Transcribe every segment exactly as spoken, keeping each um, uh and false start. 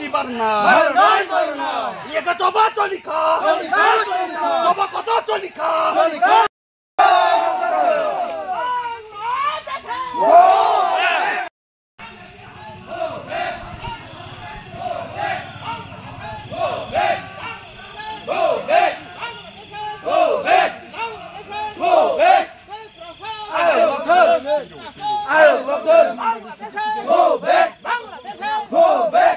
Barna. Barna, barna. Eka choba cholikha. Cholikha, cholikha. Choba kotor cholikha. Cholikha. Go back! Go back!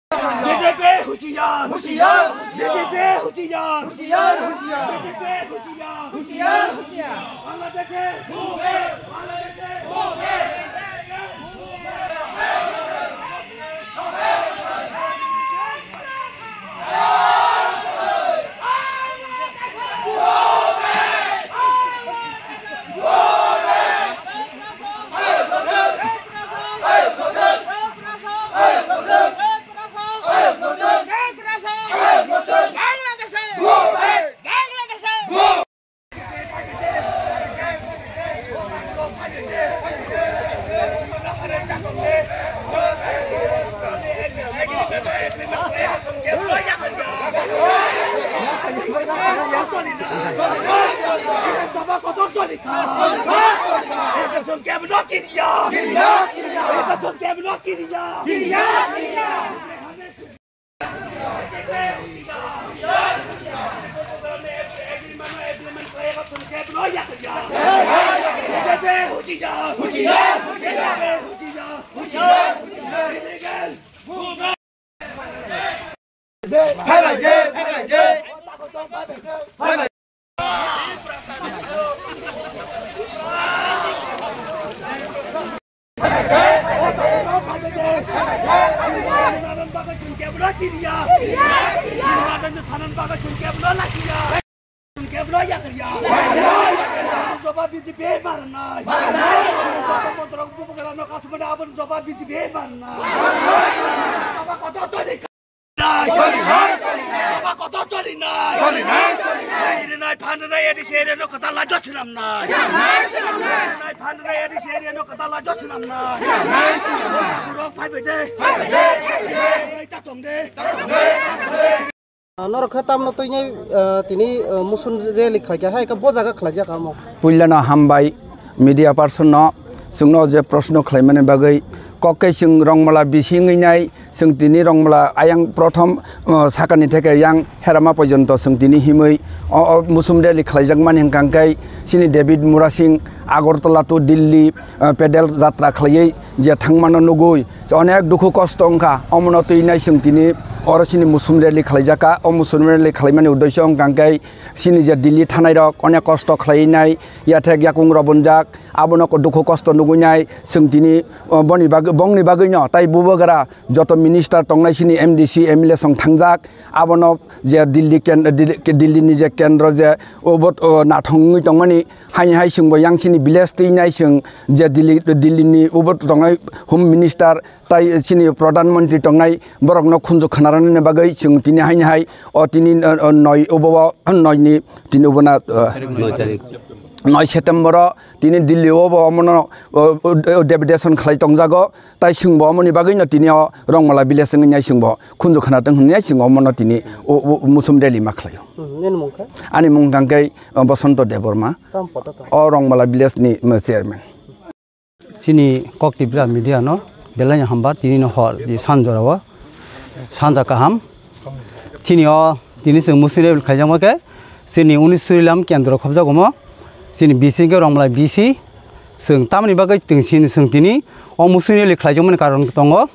B J P হুঁশিয়ার! হুঁশিয়ার! B J P হুঁশিয়ার! হুঁশিয়ার! হুঁশিয়ার! B J P হুঁশিয়ার! হুঁশিয়ার! হুঁশিয়ার! বাংলাদেশে! Go back! বাংলাদেশে! Go back! Jawab B J P maranai. Jawab montrok bubagra no kasumana abon jawab B J P maranai. Baba koto toli nai. Baba koto toli nai. Iri nai phan nai edi seri no kata lajo sinam nai. Iri nai phan nai edi seri no kata lajo sinam nai. Burok phai bede. Phai bede. Phai bede. Norok khe tamno twi nai, ah, tini, ah, musun rally khlai kha hai khe bo jaga khlai jak amo. Puilano hambai media person no chwngno je proshno khlai mani bagwi kok khe chwng Rongmala bisingwi nai chwng tini Rongmala ayang prothom, ah, sakani theke yang herama porjonto chwng tini himwi o, o musun rally khlai jak mani hwnkha khe chini David Murasing Agartala to Delhi, ah, pedal jatra khlaiwi je thangmano nugwi onek dukhu kosto wngkha, omono twi nai chwng tini oro chini musun rally khlaijakha. O musun rally khlaimani uddesyo wngkha khe chini je Delhi thanai rok onek kosto khlaiwi nai, yathek yakung rok bonjak, abono dukhu kosto nugwi nai chwng tini, o, boni bagwi, bongni bagwino tai bubagra joto minister tongnai chini M D C, M L A song thangjak, abono je Delhi ken-, Delhi, Delhi ni je kendro je obo, o, nathong wngwi tongmani, haini hai chwngbo yang chini village twi nai chwng je Delhi, Delhi ni obo tongnai Home Minister tai chini Pradhan Mantri tongnai borokno khunju khwnarani bagwi chwng tini haini hai o tini, o, o, noi obo o noi ni tini obo na, o, Noi tarik. Noi September o tini Delhi obo omono, o, o, o, deputation khlai tongjago. Tai chwngbo omoni bagwino tini o Rongmala village wngwi nai chwngbo khunju khwna tong hwnwi chwng omono tini o, o, musun rally ma khlaio. Hmm, nini mung khe? Ani mung tang khe, o, Bosonto Debbarma. Tamo poto to? O Rongmala village ni, um, chairman. Chini Kok Tipra media no belai no hambar tini no hor di san jora o sanja kaham. Chini o tini chwng musun rally khaijakma khe chini unis Surilam kendro khobjago mo. Chini B C khe Rongmala B C. Chwng tamoni bagwi chwng sini chwng tini o musun rally khlaijakmani karon tongo.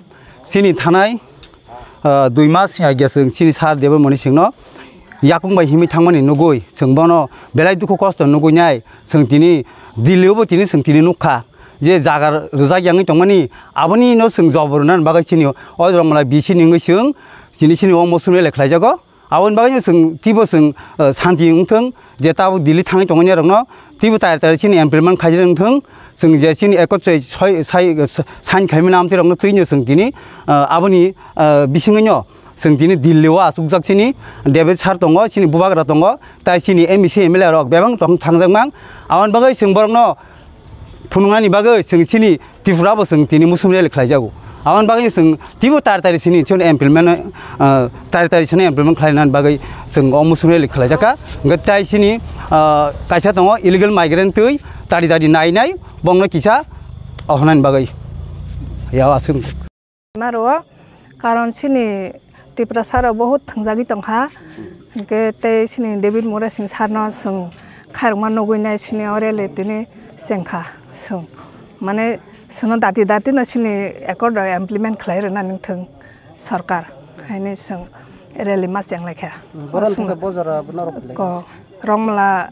Chini thanai, ah, dui mas ya ge chwng chini sir Debbarmani singno yakung bai himwi thangmani nugwi chwng bono belai dukhu kosto nugwi nai chwng tini Delhi o bo tini chwng tini nukha. Je jaga rwjak yangwi tongmani, aboni no chwng jobor rwna bagwi chini o Rongmala B C ni wngwi chwng chini, chini o musun rally khlaijago. Aboni bagwi chwng twibo chwng, eh, santi wngthwng, je tabuk Delhi thangwi tongmani rokno twibo tayar tayar chini implement khaijak wngthwng. Chwng je chini ekotri soi, sai, sign khaimani amtwi rokno twino chwng tini, eh, aboni, eh, bisingwino chwng tini Delhi o achukjak chini David sir tongo, chini bubagra tongo, tai chini M C M L A rok bebak tong thangjak mang. Aboni bagwi chwng borokno phunuknani bagwi chwng chini Tripura bo chwng tini musun rally khlaijago. Aboni bagwi chwng teibo tari tari sini chwng implement, ah, tari tari sini implement khlainani bagwi chwng o muchung rally khlaijak kha. Hwnkhe tai sini, ah, kaisa tongo illegal migrant twi tari tari nai nai bongno kisa ohonani bagwi. Ya aswk. Maro, karon chini Tiprasa rok bohut thangjagwi tongkha. Hwnkhe tei chini David Murasing sir no chwng khairokma nugwi nai chini o rally tini chengkha chwng. Mane chwngno dati dati no chini accord rok implement khlai rwna nangthwng sorkar. Haini chwng rally ma chenglaikha. Borom thangkhe bojaro norok khlaikha. Ko, Rongmla,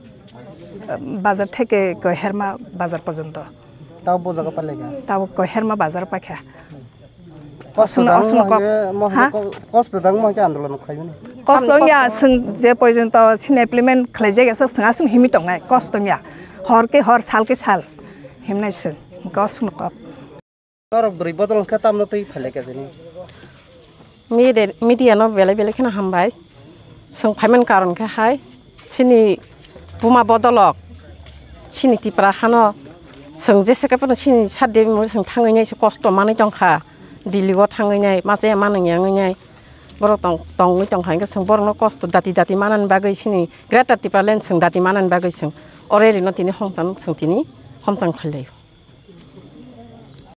eh, bazar theke Koherma bazar porjonto. Tabo bojago palaikha. Tabo Koherma bazar paikha. Kosto Osno, dang osno mo kok. Hwnkhe, mo hwnkhe Ha? ko-, kosto dang mo hwnkhe andolon khaimani. Kosto wngya, chwng je porjonto chini implement khlaijak ya, chwng aswk himwi tongnai, kosto wngya. Hor khe hor, sal khe sal himnai chwng, hwnkhe osno kok. Norok bwrwi bodol wngkhe tamno twi phailai kha sini. Mide-, media no belai belai kheno hambai. Chwng phaimani karon khe hai, chini buma bodolok, chini Tipra hano chwng jese khe phano chini sir David Murasing thangwi nai se kosto manwi tongkha. Delhi o thangwi nai, machaya manwi yangwi nai. Borok tong-, tongwi tongkha, hwnkhe chwng borokno kosto dati dati manani bagwi chini Greater Tipraland chwng dati manani bagwi chwng o rally no tini homchang, chwng tini homchang khailai.